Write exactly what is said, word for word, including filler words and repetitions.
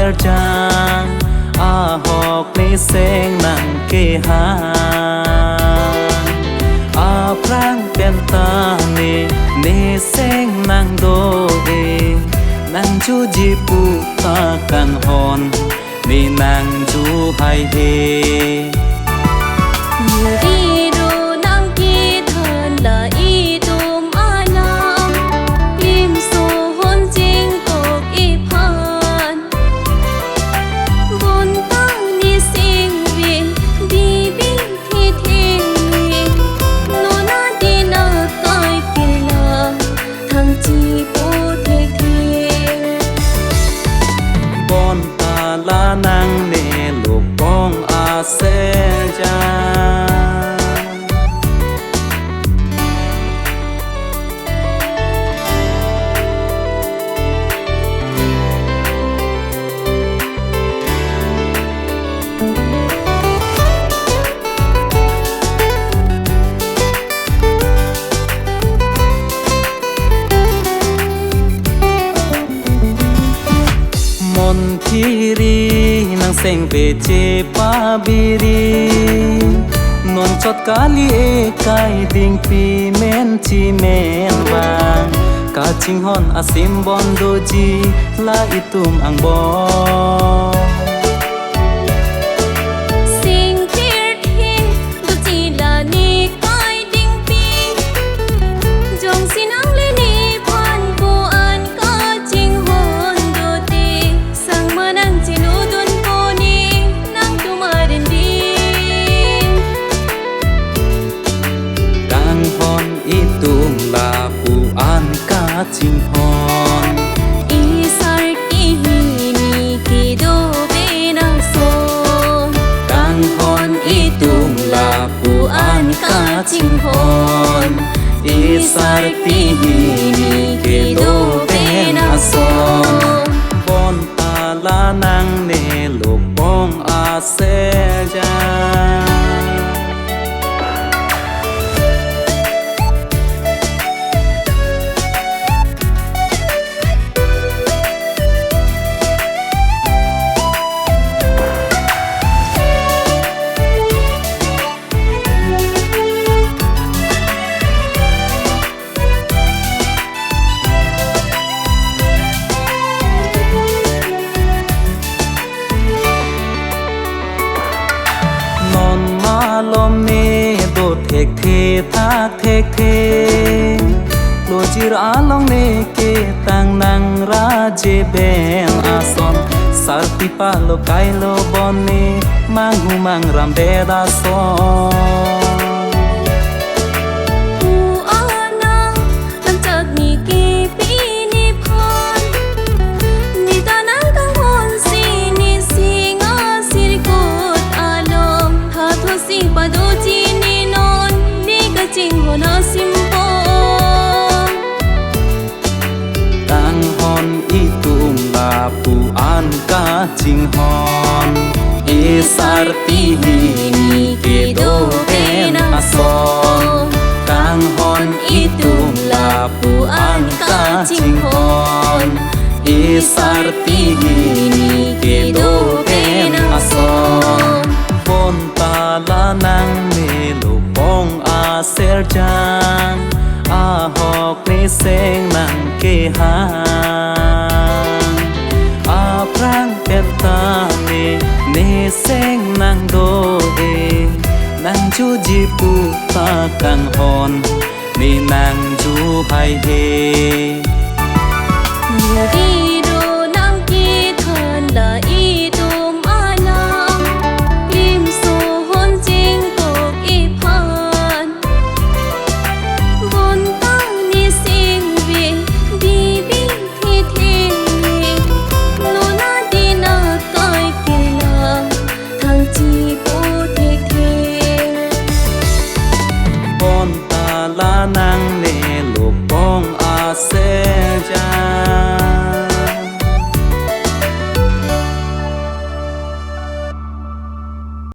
Erjang ahok ne seng nangkehang. Aphrang pen ta ne, ne seng nangdo-e. Nangjuji pu ta kanghon ne nangju haihe. Nuri do nangkethan la itum alam, lim sohon jengkok iphan. Bonta ne seng vin, bibi thithing, nona dina kai kela, thangchi po thithing. Bonta la nangne lupong aserja. Mon thiri nang seng peche pabiri, non chot kali ekai dingpi men chimen vang. Kachinghon asim bon doji la itum angbong. Sing thir thir doji la ne kai dingpi. Jongsi nangle nephan ko-an kachinghon dote, sangma nangchinudun ko ne nangtum arin din. Kanghon itum lapu-an kachinghon. Isarti hini kedo pen ason. Kanghon itum lapu-an kachinghon. Isarti hini kedo pen ason. Bonta la nangne lupong aserja. Non malom ne do thekthe thakthekthe. Lojir along ne ketang nang raje ben ason. Sarpi palo kailo bon ne manghu mangram det ason. Pu-an anchot ne kepi nephan, ne ta nangkanghon si ne sing asirkut along. Hatho si padoji ne non, ne kachinghon asim po. Kanghon itum lapu-an kachinghon. Isarti hini kedo pen ason. Kanghon itum lapu-an kachinghon. Isarti hini kedo pen ason. Bonta la nangne lupong aserjang, ahok ne seng nangkehang. Aphrang pen ta ne, ne seng nangdo-e. Nangjuji pu ta kanghon, ne nangju haihe. Nuri